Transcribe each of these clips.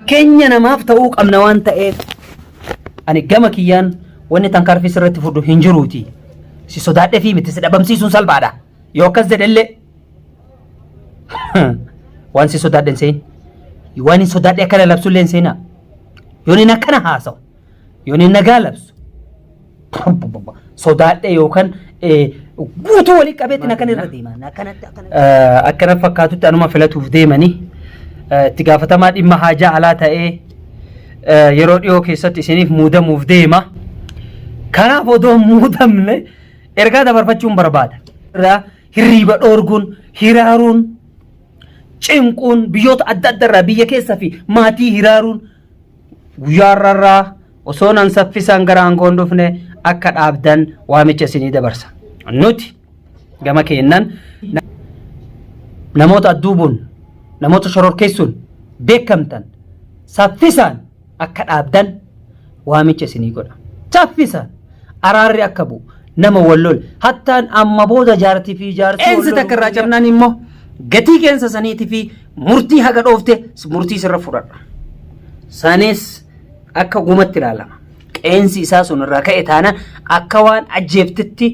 Fakkeenya namaaf ta'uu qabna waan ta'eef ani gama kiyyaan wanni tankaarfii sirratti fudhu hin jiruuti. Si sodaadhee fi miti si dhabamsiisuun salphaadha. Yoo akkas jedhellee waan si sodaadhe hin se'in. Waan hin sodaadhe akkana labsullee hin seenaa. Yoon inni akkana haasawu, yoon inni nagaa labsu, sodaadhe yookaan guutuu walii qabeetti akkan irra deema. Akkanatti akkana fakkaatutti anuma filatuuf deemanii itti gaafatamaa dhimma haajaa alaa ta'ee yeroo dhiyoo keessatti isiniif muudamuuf deema. Kanaaf odoo hin muudamne ergaa dabarfachuun barbaada. Irraa hirriiba dhoorguun, hiraaruun, cinquun biyyoota adda adda irraa biyya keessa fi maatii hiraaruun guyyaa har'arraa osoo nan saffisaan gara aangoo hin dhufne akka dhaabdan waamicha isinii dabarsa. Nuti gama keennan namoota adduubuun namoota shororkeessuun beekamtan saffisaan akka dhaabdan waamicha isinii godha. Saffisaan araarri akka bu'u nama wal lole hattaan amma booda jaartii fi jaarsi wal Qeensi takka irraa cabnaan immoo gatii qeensa saniitii fi murtii haga dhoofte murtii sirra fudhadha. Sanis akka gumatti ilaalama. Qeensi isaa sun irraa ka'e taanaan akka waan ajjeeftetti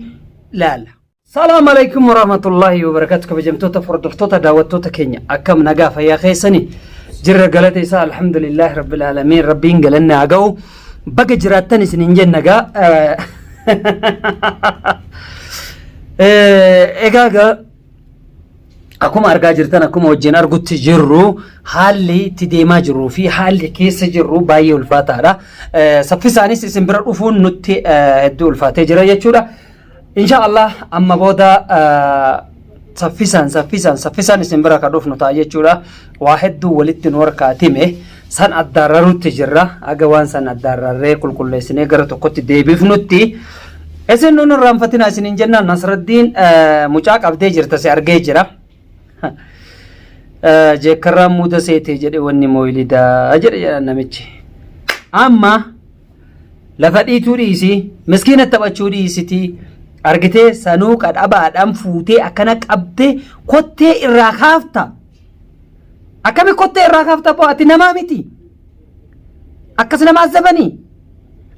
ilaala. Salaam alaikum warahmatullahi wabarakatuh kabajamtoota hordoftoota daawwattoota keenya akkam nagaa fayyaa keessani jirra galata isaa alhamdulillahi rabbil aalamiin rabbiin galanni haa ga'u baga jiraattan isin hin jenna gaa egaa gaa Akkuma argaa jirtan akkuma wajjin argutti jirru haalli itti deemaa jirruu fi haalli keessa jirru baay'ee ulfaataadha. Saffisaanis isin bira dhufuun nutti hedduu ulfaatee jira jechuudha. Insha Allah amma booda saffisaan saffisaan saffisaan isin bira kan dhufnu ta'a jechuudha. Waa hedduu walitti nu harkaa time san addaarrarutti jirra. Aga waan san addaarrarree qulqulleessinee gara tokkotti deebifnutti. Isin nun irraanfatinaa isiniin jennaan Nasraddiin mucaa qabdee jirta si argee jira. Jeekkarraan muuda seetee jedhe wanni mooyilidaa jedhe jedhan namichi. Amma lafa dhiituu dhiisii miskiina taphachuu dhiisitii argitee sanuu qadhabaadhaan fuutee akkana qabdee kottee irraa kaafta. Akkami kottee irraa kaafta boo ati namaa miti. Akkas nama azabanii.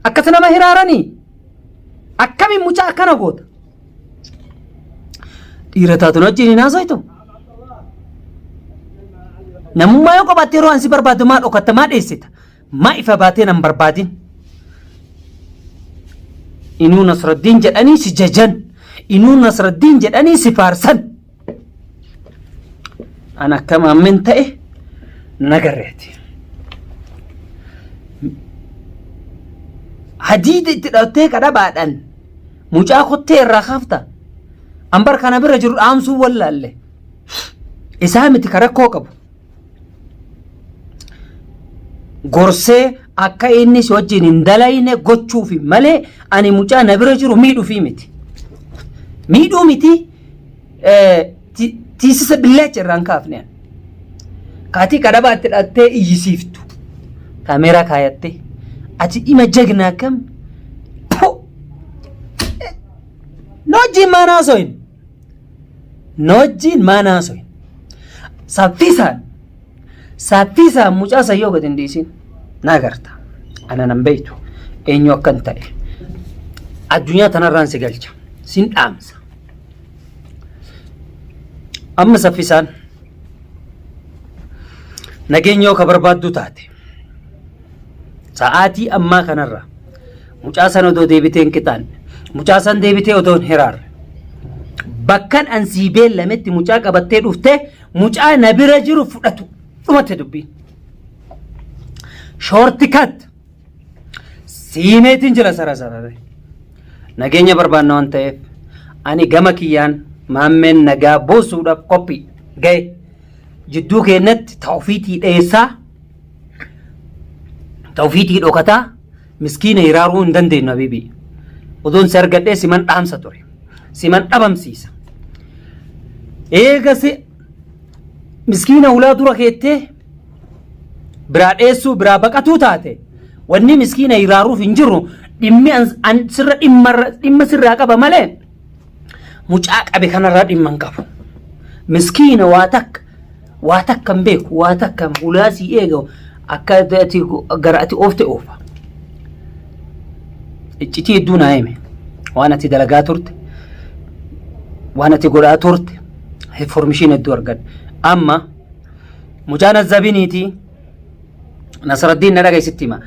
Akkas nama hiraaranii. Akkamiin mucaa akkana goota? Dhiira taatu na wajjin hin haasoytu. Namummaa yoo qabaatte yeroo an si barbaadu maa dhokatta maa dheessita? Maa ifa baatee nan barbaadin? Inuu Nasraddiin jedhanii si jajan. Inuu Nasraddiin jedhanii si faarsan. An akkam ammin ta'e nagarreeti. Hadiida itti dhattee kadhabaadhaan mucaa kottee irraa kaafta. An bar kana bira jiru dhaamsuu wallaalle. Isaa miti ka rakkoo qabu. Gorsee akka inni si wajjin hin dalayne gochuufi malee ani mucaa na bira jiru miidhuufi miti. Miidhuu miti tiisisa billaacha irraa hin kaafne. ani. Kaatii kadhabaa itti dhattee iyyisiiftu. Kaameeraa kaayattee. Ati ima jagna akkam. Na wajjin maan haasoyin? Na wajjin maan haasoyin? Saffisaan saffisaan mucaa san yoo gad hin dhiisin na agarta. Ana nan beektu eenyu akkan ta'e. Addunyaa tanarraan si galcha. Sin dhaamsa. Amma saffisaan nageenya yoo ka barbaaddu taate sa'aatii ammaa kanarra mucaa san odoo deebitee hin qixaanne mucaa san deebitee odoo hin hiraarre bakkan an sii beellametti mucaa qabattee dhuftee mucaa na bira jiru fudhatu dhumate dubbiin. Shoortikat Siimeetiin jira sara sarare. Nageenya barbaanna waan ta'eef ani gama kiyyaan maammeen nagaa buusuudhaaf qophii ga'e. Jidduu keenyatti ta ofiitii dheessaa ta ofiitii dhokataa miskiina hiraaruu hin dandeenyu habiibii. Odoon si argadhee siman dhaamsa ture. Siman dhabamsiisa. Eegasi miskiina hulaa dura keettee biraa dheessuu biraa baqatuu taate wanni miskiina hiraaruuf hin jiru dhimmi an sirra dhimma sirraa qaba malee mucaa qabe kanarraa dhimma hin qabu. Miskiina waa takka waa takka hin beeku waa takka hulaa sii eega Akka ati gara ati oofte oofa. Iccitii hedduu naa hime. Waan ati dalagaa turte, waan ati godhaa turte, information hedduu argadhe. Amma mucaan azzabiniiti Nasraddiin na dhaga'i sitti hima.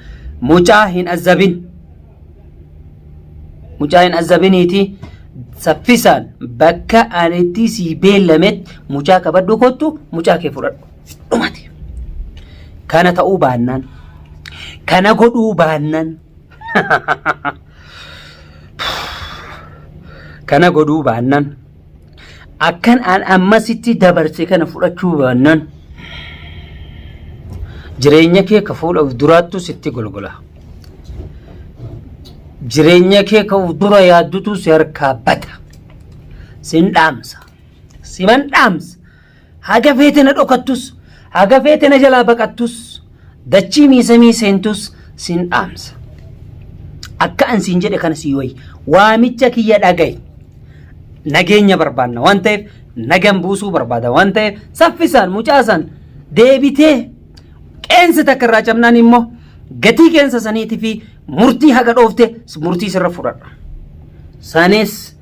Mucaa hin azzabin. Mucaa hin azzabiniiti saffisaan bakka ani itti sii beellametti mucaa qabadhu kottu mucaa kee fudhadhu. Dhumate. Kana ta'uu baannaan kana godhuu baannaan kana godhuu baannaan akkan an ammasitti dabarse kana fudhachuu baannaan jireenya kee ka fuula of duraattu sitti golgola. Jireenya kee ka of dura yaaddutu si harkaa bata. Sin dhaamsa. Siman dhaamsa. Haga feete na dhokattus, haga feete na jalaa baqattus, dachii miisamii seentus sin dhaamsa. Akka an siin jedhe kana sii wayya. Waamicha kiyya dhaga'i. Nageenya barbaanna waan ta'eef nagan buusuu barbaada waan ta'eef saffisaan mucaa san deebitee qeensi takka irraa cabnaan immoo gatii qeensa saniitii fi murtii haga dhoofte murtii sirra fudhadha. Sanis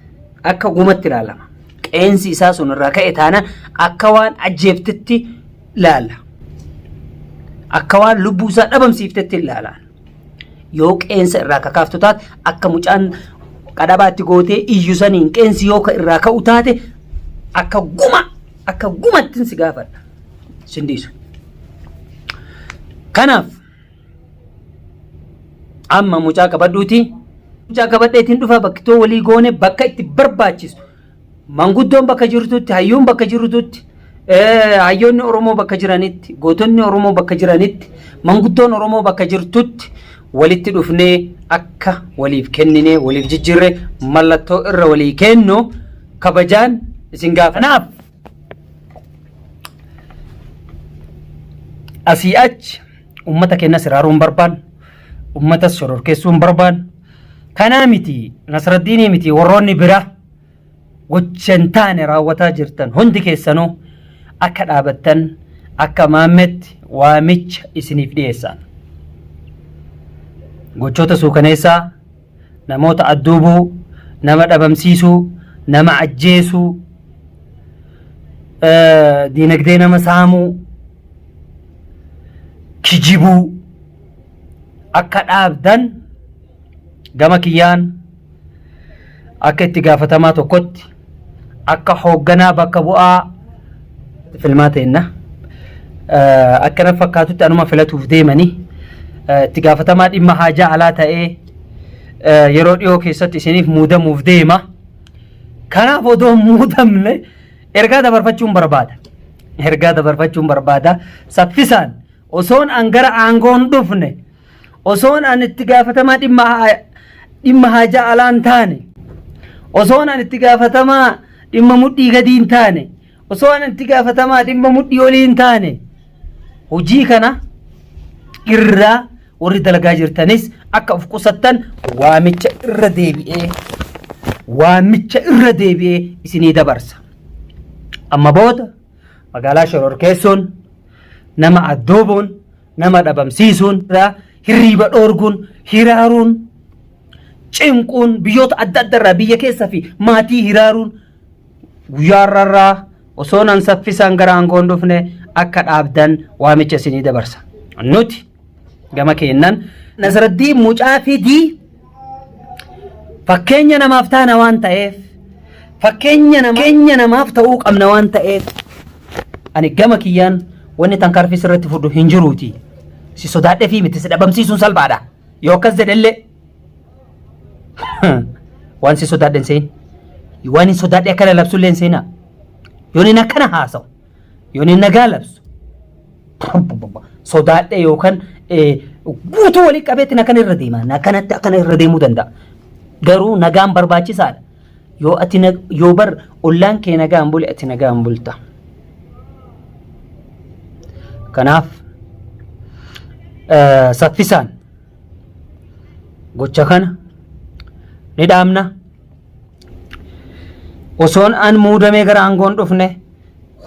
akka gumatti ilaalama. Qeensi isaa sun irraa ka'e taanaan akka waan ajjeeftetti ilaala. Akka waan lubbuu isaa dhabamsiiftetti ilaala. Yoo qeensa irraa kakaaftu taate akka mucaan qadhabaatti gootee iyyu saniin qeensi yoo ka irraa ka'u taate akka guma akka gumattin si gaafadha. Sin dhiisu. Kanaaf amma mucaa qabadhuuti mucaa qabadheetiin dhufa bakkitoo walii goone bakka itti barbaachisu manguddoon bakka jirtutti hayyuun bakka jirtutti hayyoonni Oromoo bakka jiranitti gootonni Oromoo bakka jiranitti manguddoon Oromoo bakka jirtutti walitti dhufnee akka waliif kenninee waliif jijjiirre mallattoo irra walii kennu kabajaan isin gaafa. Kanaaf asii achi ummata keenyas hiraaruu hin barbaannu, ummatas shororkeessuu hin barbaannu. Kanaa miti Nasraddiinii miti warroonni biraa gocha hin taane raawwataa jirtan hundi keessanuu akka dhaabattan akka maammetti waamicha isiniif dhiyeessaan. Gochoota suukaneessaa namoota adduubuu, nama dhabamsiisuu, nama ajjeesuu, diinagdee nama saamuu, kijibuu akka dhaabdan gama kiyyaan akka itti gaafatamaa tokkotti akka hoogganaa bakka bu'aa filmaa teenna akka na fakkaatutti anuma filatuuf deemanii itti gaafatamaa dhimma haajaa alaa ta'ee yeroo dhiyoo keessatti isiniif muudamuuf deema. Kanaaf odoo hin muudamne ergaa dabarfachuun barbaada. Ergaa dabarfachuun barbaada. Saffisaan osoon an gara aangoo hin dhufne osoon an itti gaafatamaa dhimma dhimma haajaa alaa hin taane osoon an itti gaafatamaa dhimma mudhii gadii hin taane osoo an itti gaafatamaa dhimma mudhii olii hin taane hojii kana irraa warri dalagaa jirtanis akka of qusattan waamicha irra deebi'ee waamicha irra deebi'ee isinii dabarsa. Amma booda magaalaa shororkeessuun nama addoobuun nama dhabamsiisuun hirriiba dhoorguun hiraaruun cinquun biyyoota adda adda irraa biyya keessa fi maatii hiraaruun guyyaa har'arraa osoo nan saffisaan gara aangoo hin dhufne akka dhaabdan waamicha isinii dabarsa. Nuti gama keennan Nasraddiin mucaa fidii fakkeenya namaaf taana waan ta'eef fakkeenya nama namaaf ta'uu qabna waan ta'eef ani gama kiyyaan wanni tankaarfii sirratti fudhu hin jiruuti. Si sodaadhee fi miti si dhabamsiisuun salphaadha. Yoo akkas jedhellee waan si sodaadhe hin sehin. Waan hin sodaadhe akkana labsullee hin seenaa. Yoon inni akkana haasawu, yoon inni nagaa labsu, sodaadhe yookaan guutuu walii qabeetti akkana irra deema. Akkanatti akkana irra deemuu danda'a. Garuu nagaan barbaachisaadha. Yoo ati yoo bar ollaan kee nagaan bule ati nagaan bulta. Kanaaf saffisaan gocha kana ni dhaabna. Osoon an muudamee gara aangoon dhufne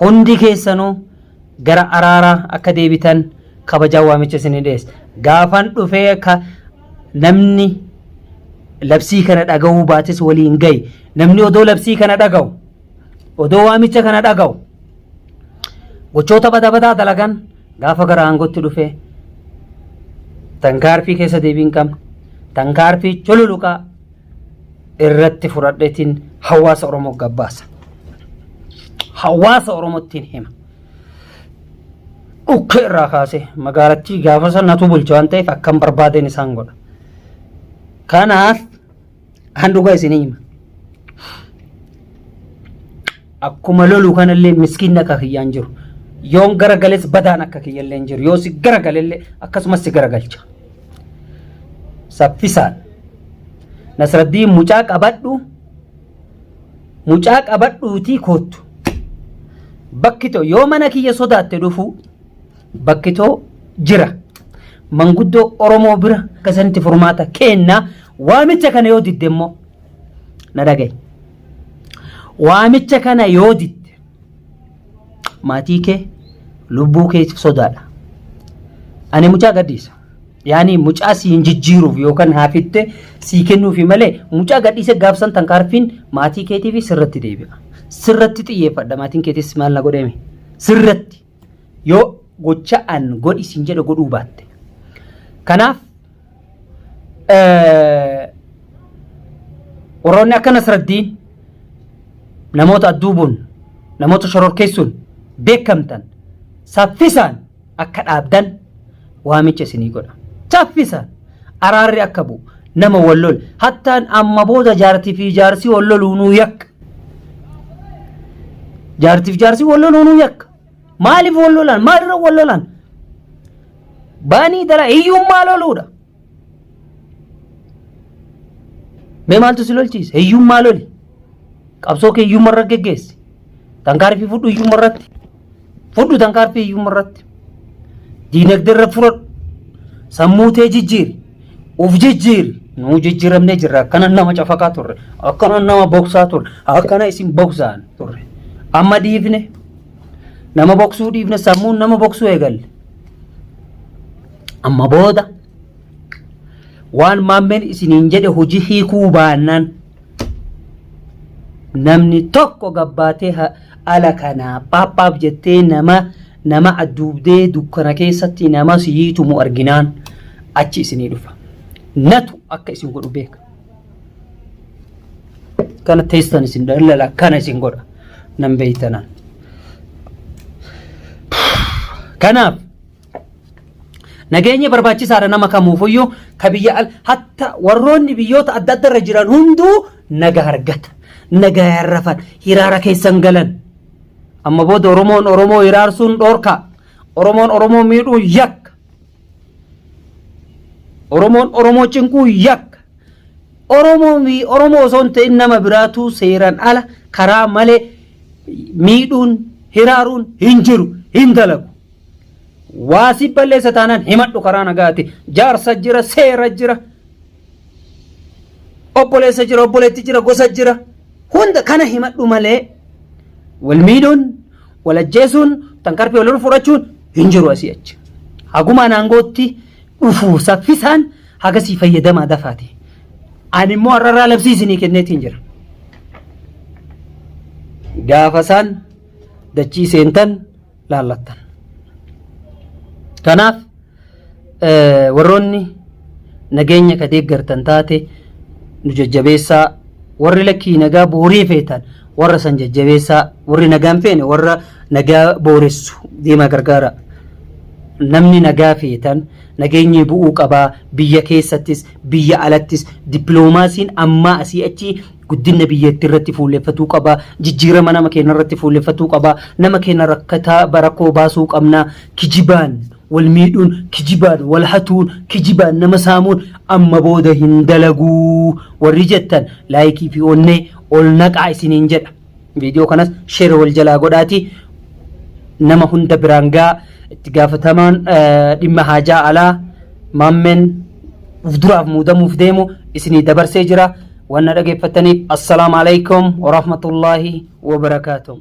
hundi keessanuu gara araaraa akka deebitan kabajaan waamicha isinii dhiyeessa. Gaafan dhufee ka namni labsii kana dhaga'uu baates waliin ga'i. Namni odoo labsii kana dhaga'u, odoo waamicha kana dhaga'u, gochoota badaa badaa dalagan gaafa gara aangootti dhufe tankaarfii keessa deebii hin qabne, tankaarfii cululuqaa irratti fudhadheetiin hawaasa Oromoo gabbaasa. Hawaasa Oromottiin hima. Dhukkee irraa kaasee magaalattii gaafa san natu bulcha waan ta'eef akkan barbaadeen isaan godha. Kanaaf an dhugaa isinii hima. Akkuma lolu kanallee miskiinni akka kiyyaan jiru. Yoon garagales badaan akka kiyyallee hin jiru. Yoo si garagalellee akkasumas si garagalcha. Saffisaan. Nasraddiin mucaa qabadhu. Mucaa qabadhuutii koottu. Bakki too yoo mana kiyya sodaatte dhufuu bakki too jira. Manguddoo Oromoo bira akka isanitti furmaata kennaa waamicha kana yoo didde immoo na dhaga'i. Waamicha kana yoo didde maatii kee lubbuu keetiif sodaadha. Ani mucaa gadhiisa. Yaani mucaa siin jijjiiruuf yookaan haafitte sii kennuufi malee mucaa gadhiise gaafsan tankaarfiin maatii keetiifi sirratti deebi'a. Sirratti xiyyeeffadha maatiin keetis maal na godheemi? Sirratti yoo gocha an godhi siin jedhe godhuu baatte. Kanaaf warroonni akka Nasraddiin namoota adduubuun namoota shororkeessuun beekamtan saffisaan akka dhaabdan waamicha isinii godha. Saffisaan araarri akka bu'u nama wal lole hattaan amma booda jaartii fi jaarsi wal loluu nuu yakka. Jaartii fi jaarsi wal loluu nuu yakka. Maaliif wal lolan? Maalirra wal lolan? Baanii dara hiyyummaa loluudha. Mee maaltu si lolchiise? Hiyyummaa loli. Qabsoo kee hiyyummaa irra geggeessi. Tankaarfii fudhu hiyyummaa irratti. Fudhu tankaarfii hiyyummaa irratti. Diinagdee irra fudhadhu. Sammuu tee jijjiiri. Uf jijjiiri. Nuu jijjiiramnee jirra. Akkana nama cafaqaa turre. Akkana nama boksaa turre. Akkana isin boksaan turre. Amma dhiifne. Nama boksuu dhiifne sammuun nama boksuu eegalle. Amma booda waan maammeen isiniin jedhe hojii hiikuu baannaan namni tokko gabbaatee ala kanaa phaaphaaf jettee nama nama adduubdee dukkana keessatti nama siyii tumu arginaan achi isinii dhufa. Natu akka isin godhu beeka. Kana teessan isin daldala akkana isin godha nan beeytanaan. Kanaaf Nageenyi barbaachisaadha nama kamuufuyyuu ka biyya al hatta warroonni biyyoota adda adda irra jiran hunduu naga argata. Naga rafan hiraara keessan galan. Amma booda Oromoon Oromoo hiraarsuun dhoorka. Oromoon Oromoo miidhuun yakka. Oromoon Oromoo cinquun yakka. Oromoo Oromoo osoo hin ta'in nama biraatuu seeraan ala karaa malee miidhuun hiraaruun hin jiru hin dalagu. Waa si balleessa taanaan himadhu karaa nagaati. Jaarsa jira, seera jira, obboleessa jira, obboleetti jira, gosa jira. Hunda kana himadhu malee wal miidhuun, wal ajjeesuun, tankarfii wal fudhachuun hin jiru asii achi. Hagumaan aangootti dhufu saffisaan hagasii fayyadamaa dafaati. Ani immoo har'arraa labsii isinii kenneetiin jira. Gaafa isaan dachii seentan laallattan. Kanaaf warroonni nageenya ka deeggartan taate nu jajjabeessaa warri lakkii nagaa boorii feetan warra san jajjabeessaa warri nagaan feene warra nagaa booressu deemaa gargaara. Namni nagaa feetan nageenyi bu'uu qabaa biyya keessattis biyya alattis dippiloomaasiin ammaa asii achi Guddinna biyyatti irratti fuulleffatuu qaba. Jijjiirama nama keenya irratti fuulleffatuu qaba. Nama keenya rakkataa rakkoo baasuu qabna. Kijibaan wal miidhuun, kijibaan wal hatuun, kijibaan nama saamuun amma booda hin dalaguu. Warri jettan laayikii fi onnee ol naqaa isiniin jedha. Viidiyoo kanas sheer wal jalaa godhaati. Nama hunda biraan ga'a. Itti gaafatamaan dhimma haajaa alaa maammeen uf duraaf muudamuuf deemu isinii dabarsee jira. Waan na dhageeffattaniif assalaamu alaikum warahmatullaahi wabarakaatuh.